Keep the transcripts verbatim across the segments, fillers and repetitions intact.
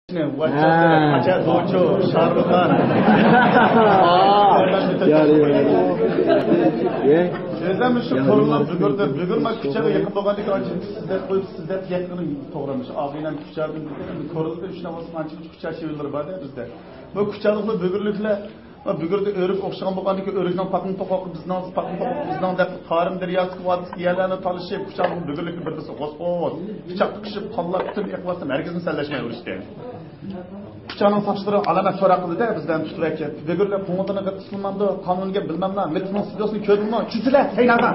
ۋاچاچا، ھە. قاچا، دوچۇ، شارلىخان. يارى، يارى. ئۆزۈم شۇ كورلا بۈگۈردە، بۈگۈن ما كۇچاغا يېقىن بولغاندىكىن، ئانچە سىزدەپ قويۇپ، سىزدەپ يەتكىنىم توغرا ئەمەس. ئاغىنەم كۇچادىن بىلدى، كورلىدا ئۈچ نەۋاسىغا ئانچە كۇچا شېۋىلىرى بار-دە بىزدە. بۇ كۇچالىقلار بۈگۈرلۈكلەر، بۈگۈردە ئۆرۈك ئوخشىغان بولغاندىكىن، ئۆرۈكنىڭ پاتما توقاقى بىزنىڭ، پاتما توقاقى بىزنىڭ دەپ، تارىم دەرياسىدىكى ۋادىسىدىكى يەرلەرنى تالىشىپ، كۇچالىقلار بۈگۈرلۈكلەر بىر-بىرسىگە غوس-غوس، پىچاق تىقىشىپ، قانلار پۈتۈن ئېقىۋاتسا، ھەرگىزمۇ سەنلەشمەي ئۇرۇشتى. كۇچانىڭ ساقچىلىرى ئالامەت سوراق قىلدى-دە، بىزدىن تۇتۇۋەتكەن. بىگۈرلەپ قوڭغۇرلىرىنى قېتىشلىمامدۇ، قانۇنغا بىلمەملا، مىتنىڭ ستۇدىيوسىنى كۆردۈڭمۇ؟ چۈشىلە، سەيناغا!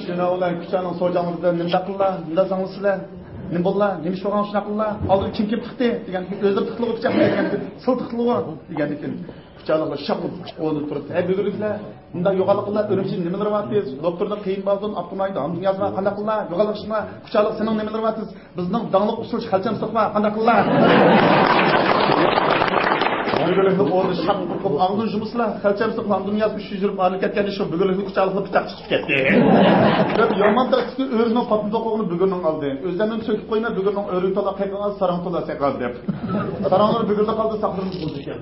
شۇنىڭ بىلەن كۇچانىڭ سوجاڭلىرىدىن نېمە قىللا، نېمە ساڭلىسىلە، نېمە بوللا، نېمە ئىش بولغان شۇنداق قىللا، ئالدىدا كىم كىم تىقتى دېگەندىكىن، ئۆزلىرى تىقتىلىغۇ پىچاق دېگەندىكىن، سىل تىقتىلىغۇ دېگەندىكىن، كۇچالىقلار شاپ ئورنىدىن تۇرۇپ، ھەي بۈگۈرلۈكلەر، مۇنداق يوغانلىقلار ئۈرۈمچىدە نېمىلەر ۋاتىز؟ دوكتوردا قېيىنبالدۇر، ئابدۇمايدا ھامدۇنىياز بار، قانداق قىللا؟ يوغانلىق ئىشما، كۇچالىق سېنىڭ نېمىلەر ۋاتىز؟ بىزنىڭ داڭلىق ئۇسسۇلچى خەلچەمسۇق بار، قانداق قىللا؟ بىر-بىرلىكنى ئورنىدا شاق قىلىپ ئاغزىنى يۇمۇسىلا، خەلچەمسۇق ھامدۇنىياز ئۈچ يۈز يۈرۈپ ئايرىلىپ كەتكەندە شۇ بۈگۈرلۈكنى كۇچالىقنى پىچاق چىقىپ كەتتى. دەپ يامان تەسكە ئۆزىنىڭ پاتما توقىقىنى بۈگۈرنىڭ ئالدى. ئۆزلەرنى سۆكۈپ قويماي بۈگۈرنىڭ ئۆرۈك تولا قېقىڭ ئاز، ساراڭ تولا سېقىڭ دەپ. ساراڭلار بۈگۈردە قالدى، ساقلىرىمىز بولدى ئىكەن.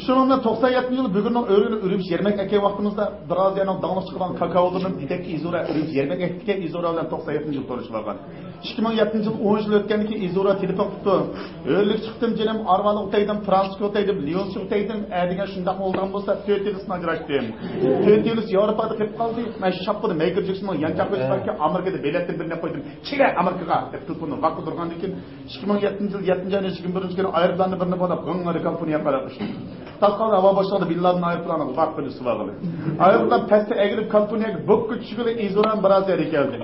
شۇنىڭ بىلەن توقسان يەتتىنچى يىلى بۈگۈرنىڭ ئۆرۈكىنى ئۈرۈمچى يەرمەك ئەكەپ ۋاقتىمىزدا، بىر ئازىيانىڭ داڭلىق چىقىدىغان كاكاولىرىنىڭ دېدەك ئىزورا ئۈرۈمچى يەرمەك ئەكەپ كەتكەن ئىزورا بىلەن توقسان يەتتىنچى يىل تونۇشۇۋالغان. ئىككى مىڭ يەتتىنچى يىل ئون يىل ئۆتكەندىن كېيىن ئىزورا تېلېفون قىپتۇ. ھۆرلۈك چىقتىم جېنىم، ئارۋالىغا ئۆتەيدىم، فرانسىغا ئۆتەيدىم، ليونسىغا ئۆتەيدىم، ئە دېگەن شۇنداقمۇ بولىدىغان بولسا، تۆت يىلىسىنى ئاجراشتىم. تۆت يىلىسى ياۋروپادا قېلىپ قالدى. مەن شاپپىدە مەيكىل جېكسوننىڭ يانچاق قويۇشى باركەن، ئامېرىكىدا بېلەتنى بىرنى قويدۇم. كېلە ئامېرىكىغا دەپ تېلېفوننى ۋاققا ئۇرغاندىن كېيىن، ئىككى مىڭ يەتتىنچى يىل يەتتىنچى ئاينىڭ يىگىرمە بىرىنچى كۈنى ئايروپىلاندا بىرنى بولاپ، غىڭغىرى كالىفورنىيەگە قاراپ ئۇچتۇم. تاس قالدى ھاۋا بوشلۇقىدا بىن لادىن ئايروپىلانىغا ۋاققا ئۈستىگە ئالغىلى. ئايروپىلان پەستە ئەگىلىپ كالىفورنىيەگە بوككا چۈشكىلى ئىزوران بىر ئاز يەرگە كەلدى.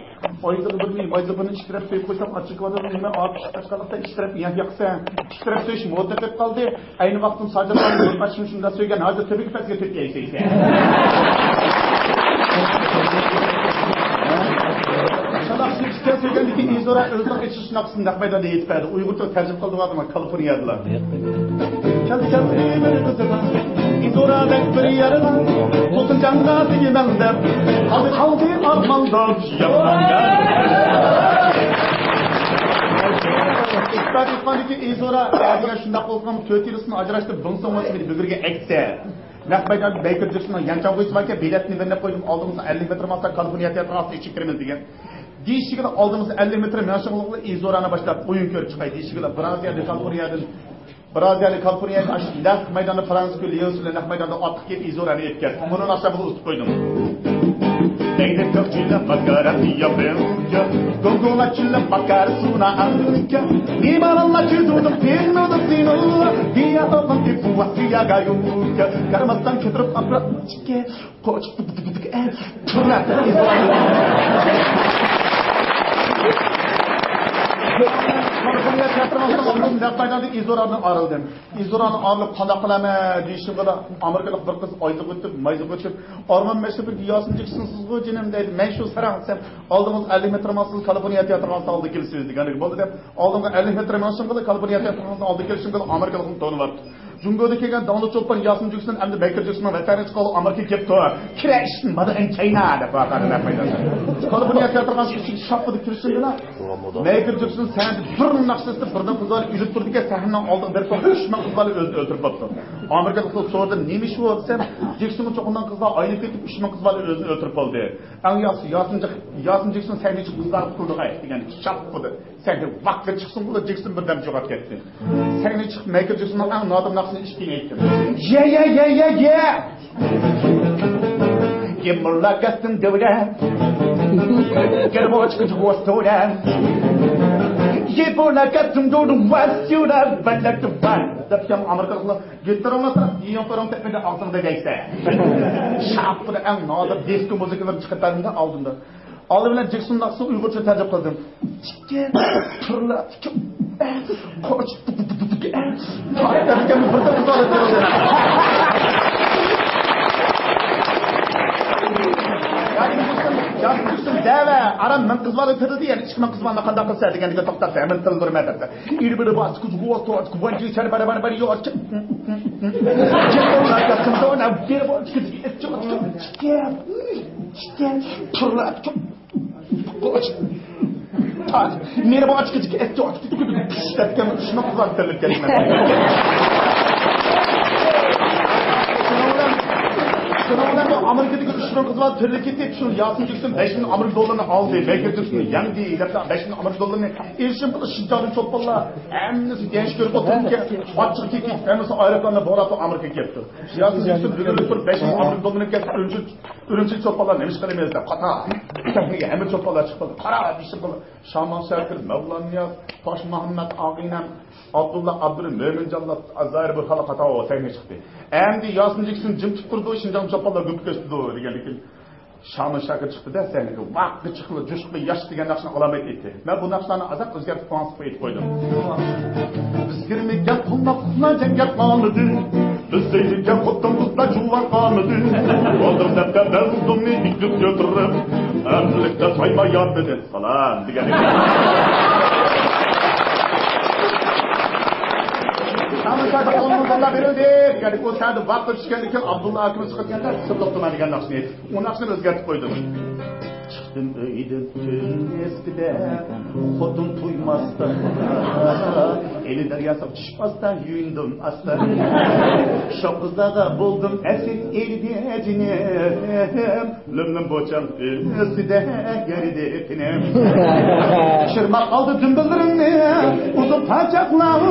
ئايزىغا بىرنى، مايزىغا بىرنى ئىككى تەرەپ سۆيۈپ قويسام، ئاچچىقى بار، نېمە ئاپىشىپ تاشقانلىقتا ئىككى تەرەپ يەپ ياقسا، ئىككى تەرەپ سۆيۈش مودا قېلىپ قالدى. ئەينى ۋاقىتتا ساجىدلارنىڭ بىر پارچىسىنى شۇنداق سۆيگەن، ھازىر تۈبىگە پەسكە تۆت يەيسەن. شۇنداق سۆيگەندىكىن ئىزورا ئۆزىنىڭ ئېچىلىش نۇقتىسىنى نەق مەيداندا ئېيتىپ بەردى. ئۇيغۇرچە تەرجىمە قىلدىم، كالىفورنىيەدىلا. كەلدى، كەلدى بىر قىزىغا، ئىزورا بەك بىر يارىغا، بولسۇن جانغا دېگىمەن دەپ، قالدى، قالدى ئارماندا يامان يار. ئىسپات ئېيتقاندىكى ئىزورا، ئەگەر شۇنداق بولسىڭىز، تۆت يىلىسىنى ئاجراشتۇرۇپ، بىڭ سوڭ بولسا مېنى بۈگۈرگە ئەكسە. نەق مەيداندا مەيكىل جېكسوننىڭ يانچاڭ قويۇشى باركەن، بېلەتنى بىرنى قويدۇم، ئالدىڭىزغا ئەللىك مېتىر ماڭسا، كالىفورنىيە تىياتىرىغا ئېچىپ كىرىمىز دېگەن. دېيىشىگىلا ئالدىمىزدا ئەللىك مېتىر مېڭىشىڭلىقلا ئىزورانى باشلاپ ئويۇن كۆرۈپ چىقاي دېيىشىگىلا بىر ئاز يەردە كالىفورنىيەدىن، بىر ئاز يەردە كالىفورنىيەدىن ئاشۇ نەق مەيداندا فرانسىسكو ليونس بىلەن نەق مەيداندا ئاتلىق كېلىپ ئىزورانى ئېلىپ كەلدى. ئۇنىڭ ئاشۇ بىلەن ئۇزىتىپ قويدۇم. دەيدە كۆكچىلە ماكارا دىيابېل، گوڭگوڭلار چىللە ماكارا سۇنا ئامېرىكا. نېمانلا چىزۇدۇم پىننۇدۇم سىنۇ، دىيا ئوغلۇم دىپۇۋا سىياگايۇكا. كارماستان كۆتۈرۈپ ئاپىرىپ ئىچكە. قوچ، تىك، تىك، تىك، تىك، ئە، تۇرۇڭلار. ئىزورادىن ئارىلدىم. ئىزورادىن ئارىلىپ قانداق قىلىمەن دېيىشىمغىلا، ئامېرىكىلىق بىر قىز ئايزىغا ئۆتۈپ، مايزىغا ئۆتۈپ، ئارمان مەشرەپ بىر ياسىن جېكسونسىزغۇ جېنىم دەيدۇ. مەن شۇ ساراڭ دېسەم، ئالدىڭىزغا ئەللىك مېتىر ماڭسىز، كالىفورنىيە تىياتىرىغا ئالدىغا كېلىسىز دېگەندىكىن بولدى دەپ، ئالدىمغا ئەللىك مېتىر مېڭىشىمغىلا كالىفورنىيە تىياتىرىغا ئالدىغا كېلىشىمگىلا ئامېرىكىلىقنى تونۇۋاپتۇ. جۇڭگودىن كەلگەن داڭلىق چولپان ياسىن جېكسون ئەمدى مايكل جېكسوننىڭ ۋەتەنگە چىققىلى ئامېرىكىغا كېلىپتۇ. كىرە ئىشتىن مادا ئەن چاينا دەپ ۋاقەدە دەپ قويدى. كالىفورنىيە تىياتىرغا ئىشىكى شاپپىدە كىرىشىمدىلا مايكل جېكسون سەھنىدە بىر ناخشا ئېيتىپ، بىردىن قىزلار ئۈلۈپ تۇرىدىكەن، سەھنىنىڭ ئالدىغا بېرىپ، ئۈچ مىڭ قىز بالىنى ئۆزىنى ئۆلتۈرۈپ بوپتۇ. ئامېرىكىلىقلار سورىدى، نېمە ئىش بۇ دېسەم، جېكسونغا چوقۇنغان قىزلار ئايلىنىپ كېتىپ، ئۈچ مىڭ قىز بالىنى ئۆزىنى ئۆلتۈرۈپ بولدى. ئەڭ ياخشىسى ياسىن جېك-، ياسىن جېكسون سەھنىگە چىقىپ قىزلارغا قىلدى غايىت دېگەن شاپپىدە. سەھنىگە ۋاققا چىقسۇن بۇلا جېكسون بىردەم جوغاپ كەتتى. سەھنىگە چىقىپ مايكل جېكسوننىڭ ئەڭ نادىر ناخشىسىنى ئىشىكىگە ئېيتتىم. يە، يە، يە، يە، يە! يېمۇرلا گەستىن دۆۋرە. گەربوچ كۈچ ۋاستورە. يېمۇرلا گەستىن دۆۋرە. ۋاستورە. بەلەك بار. دەپ كەم ئامېرىكىلىقلار گىتارىڭلار تەرەپ يېڭى قورۇڭ تەپمىدە ئاغزىڭدا دەيسە. شاپپىدە ئەڭ نادىر دىسكو مۇزىكىلىرىنى چىقىرىپ بەردىم ئالدىمدا. ئالدى بىلەن جېكسون ناخشىسىنى ئۇيغۇرچە تەرجىمە قىلدىم. تىككە، تۇرلا، تىككە، قوچ، تىككە، تىككە، بىر دەم قىزارىپ بېرىلدى. يا جېكسون، يا جېكسون دەۋە، ئارام مىڭ قىز بالىنى تىللىدى، يەنە ئىككى مىڭ قىز بالىنى قانداق قىلسا دېگەندىكىن توختاپ، مەن تىللىدۇرمەن دەپتۇ. ئىلى بىلى باس، كۇچ بوس، توچ، كۇبانجى، چەر، بەرە، بەرە، بەرە، يوچ. تۇرلا، نېرى بۇ ئاچقىچىكى ئەتتى ئاچقىچىكى پىش دەپكەن شۇنىڭ قىزلار تىرىلىپ كەتمەن. شۇنىڭ بىلەن بۇ ئامېرىكىدىكى ئۈچ مىڭ قىز بار تىرىلىپ كېتىپ، شۇ ياسىن جېكسون بەش مىڭ ئامېرىكا دوللىرىنى ئالدى، مايكل جېكسون يەڭدى دەپ بەش مىڭ ئامېرىكا دوللىرىنى ئېلىشىم بىلەن شىنجاڭدىن چوپانلار ھەممىسى گەنج كۆرۈپ ئولتۇرۇپتىكەن. ئاچچىقى كېتىپ ھەممىسى ئايروپىلاندا بوراپ ئامېرىكىغا كەپتۇ. ياسىن جېكسون بىلدۈرۈپ تۇرۇپ بەش مىڭ ئامېرىكا دوللىرىنى كەپ ئۈرۈمچى ئۈرۈمچىگە چوپانلار نېمە ئىش قىلىمىز دەپ قاتار سەھنىگە ھەممە چوپانلار چىقىپ قالدى. قارا دېيىشىپ قالدى. شامان شاكىر، مەۋلان نىياز، توش مۇھەممەد، ئاغىنەم، ئابدۇللا ئابدۇرېھىم، مۆمىنجانلار، زاھىر بۇرھانلار قاتارى سەھنىگە چىقتى. ئەمدى ياسىن جېكسون جىم تۇرۇپ تۇرىدۇ، شىنجاڭ چوپانلار گۈپكە كۆچتىدۇ دېگەندىكىن شامان شاكىر چىقتى-دە سەھنىگە، ۋاققا چىقلا جۇشقا ياش دېگەن ناخشىنى ئالامەت ئېيتتى. مەن بۇ ناخشىلارنى ئازراق ئۆزگەرتىپ قويۇڭ دەپ ئېيتىپ قويدۇم. بىز كىرمىگەن قۇللاقلار جەڭگەپ قالىدۇ. بىز سۆيمىگەن خوتۇن قىزلار جۇۋان قالىدۇ. بولدۇم دەپ دەپ بەلدۇمنى ئېگىپ كۆتۈرۈپ، ئەمدىلىكتە سايما يار دېدى. سالام دېگەن ئىكەن. شامان شاكىرغا ئون مىڭ دوللار بېرىلدى دېگەن ئىكەن. ئۇ سەھنىدە ۋاققا چۈشكەندىن كېيىن ئابدۇللا ئاكىمىز چىقىپ كەلدى، سىرلىق تۇرما دېگەن ناخشىنى ئېيتىپ، ئۇ ناخشىنى ئۆزگەرتىپ قويدۇم. چىقتىم ئۆيدىن تۈن ئەسكىدە، خوتۇن تۇيماستىن. ئىلى دەرياسىغا چۈشۈپ ئاستا يۇيۇندۇم ئاستا. شۇ قىزلارغا بولدۇم ئەسىر ئېرىدە جېنىم. لۆم-لۆم بوچام ئۆسىدە يەردە تېنىم. چىرماپ ئالدى دۈمبىلىرىمنى ئۇزۇن پاچاقلار.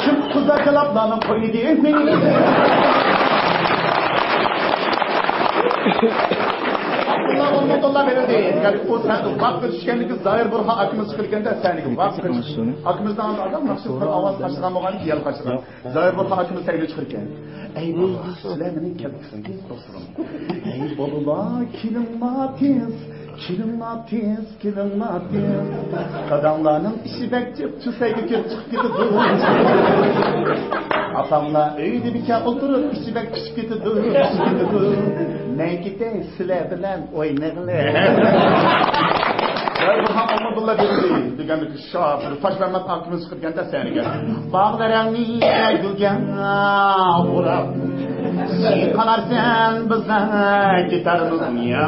كىم قىزار كالاپلارنىڭ قوينىدىن مېنى. ئابدۇللا ئون مىڭ دوللار بېرىلدى. يەنى ئۇ سەھنىدە ۋاققا چۈشكەندىكى زاھىر بۇرھان ئاكىمىز چىقىدىكەن-دە سەھنىگە. ۋاققا چۈش-، ئاكىمىزنىڭ ئالدىدا مەخسۇس بىر ئاۋاز قاچىلىغان بولغان، يەل قاچىلىغان. زاھىر بۇرھان ئاكىمىز سەھنىگە چىقىدىكەن. ئەي بۇ سىلەر مېنىڭ كەلگۈسىمدىكى دوستلىرىم. ئەي بالىلار، كېلىڭلار تېز، كېلىڭلار تېز، كېلىڭلار تېز. داداڭلارنىڭ ئىشى بەك جىق، تۈسەيگە كىرىپ چىقىپ كېتىدۇ. ئاپاملار ئۆيدە بىكار ئولتۇرۇپ، ئىچى بەك پىشىپ كېتىدۇ، پىشىپ كېتىدۇ. مەن كېتەي سىلەر بىلەن ئوينىغىلى. دەرھال ئابدۇللا بېرىلدى دېگەندىكى شاپۇر تاشمەممەت ئاكىمىز چىقىدىكەن-دە سەھنىگە. باغلىرىڭنى گۈلگە ئوراپ، سېنى قالارسەن بىزدەك كېتەرمىز دۇنيا.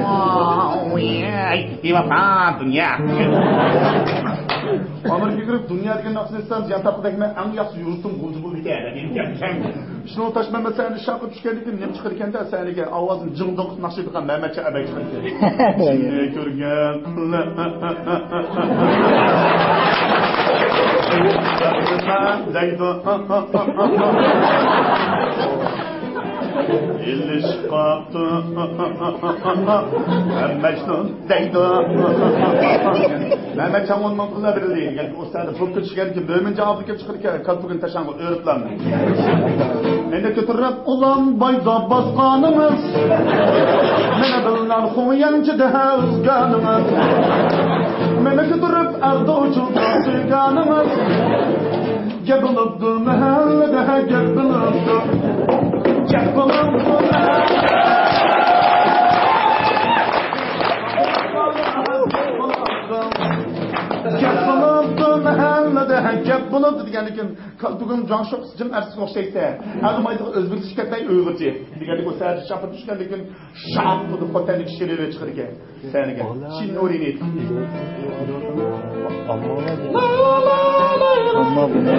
ئاۋۇي، بىۋاپا دۇنيا. ئامېرىكىغا كىرىپ دۇنيا دېگەن ناخشىنى ئېيتسام، زىيان تارتقۇدەكمەن، ئەڭ ياخشى يۇرتۇم غۇلجا بولىدىكەن دېگەن. شۇنىڭ تاشمەممەت سەھنىدە شاققا چۈشكەندىن كېيىن نېمە چىقىدىكەن-دە سەھنىگە؟ ئاۋازىنى جىڭ-دوڭ قىلىپ ناخشا ئېيتىدىغان مەمەت چاغ ئەبەي چىقىدىكەن. سېنى كۆرگەن دەيدۇ. ئېلىشقاپتۇ. ھەممەشنىڭ دەيدۇ. مەمەت چاڭ ئون مىڭ پۇللار بېرىلدى دېگەن ئۇستازى بۇ كۈن چۈشكەندىكى مۆمىنجان ئابلىكىم چىقىدىكەن، كالپۇكىنى تاشاڭغا ئۆرۈپلەن. مېنى كۆتۈرۈپ ئۇلان بايدا باسقانىڭىز، مېنى بىللەن خۇيەنچىدە ئۈزگەنىڭىز، مېنى كۆتۈرۈپ ئەردوچۇلدا سۆيگەنىڭىز. گەپ بولۇپتۇ مەھەللىدە، گەپ بولۇپتۇ. گەپ بولۇپتۇ. گەپ بولۇپتۇ مەھەللىدە، گەپ بولۇپتۇ دېگەندىكىن، كالپۇكۇم جاڭشۇق جىڭ ئەرسىگە ئوخشايسەن. ھەر مايدىغا ئۆزبېكچە كەتمەي ئۇيغۇرچە دېگەندىكىن، ئۇ سەھەر شاپىرىپ چۈشكەندىكىن، شاپ بولۇپ خوتەنلىك شېرىنى چىقىدىكەن. سەھنىگە چىن نۇرىنى. ئەمما بۇنى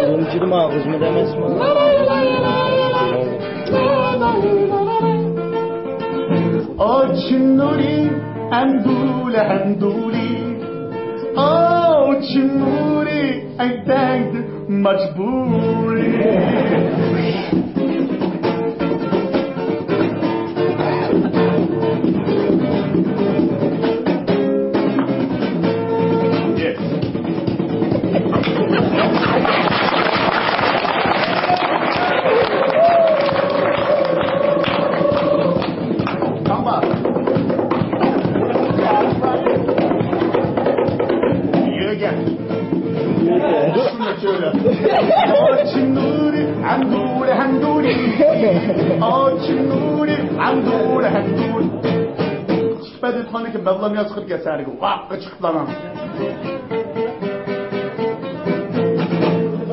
ئۈرۈمچىدىمۇ ئاغزىمدا ئەمەسمۇ؟ ئاچ نۇرى، ئەمدۇلە، ئەمدۇلى. ئاچ نۇرى، ئەيتەيدى مەجبۇرى. تاڭبا. يۆگەن. ئاچىنۇرى، ئەندۇرى، ھەندۇرى. ئاچىنۇرى، ئەندۇرى، ھەندۇرى. سۈپەتلىك مەۋلان يازغىرى كەسەرگە ۋاققا چىقىپلارنىڭ.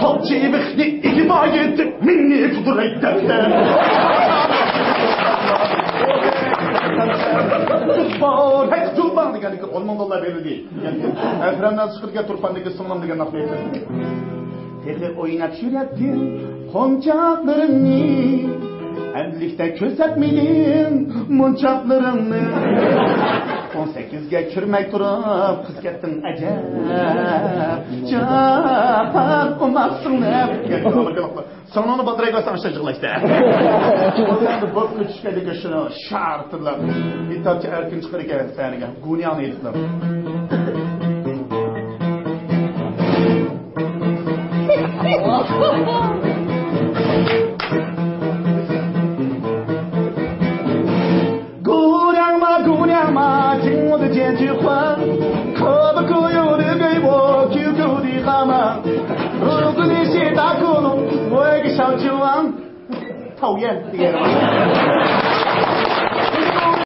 توپچى ئېۋىقنى ئىگىما يېتىپ، مىننى قۇدۇرەي دەپتە. بار، ھەي، جۇلباڭ دېگەندىكى ئون مىڭ دوللار بېرىلدى. ئەكرەمدىن چىقىدىكەن، تۇرپاندىكى سىڭلىم دېگەن ناخشا ئېيتىلدى. تېخى ئويناپ يۈرەتتىڭ قونچاقلىرىڭنى، ئەمدىلىكتە كۆرسەتمىدىڭ مونچاقلىرىڭنى. ئون سەككىزگە كىرمەي تۇرۇپ، قىز كەتتىڭ ئەجەب، جاپان ئۇماق سىڭلىم. سىڭلىڭنى باتىراي قويساڭ، ئاشۇ يىغلايسەن. ئۇ يەردە بوپلا چۈشكەندىكى شۇنى شارتىللاپ، ئىتالچە ئەركىن چىقىدىكەن سەھنىگە، گۇنياڭنى ئېيتىپ.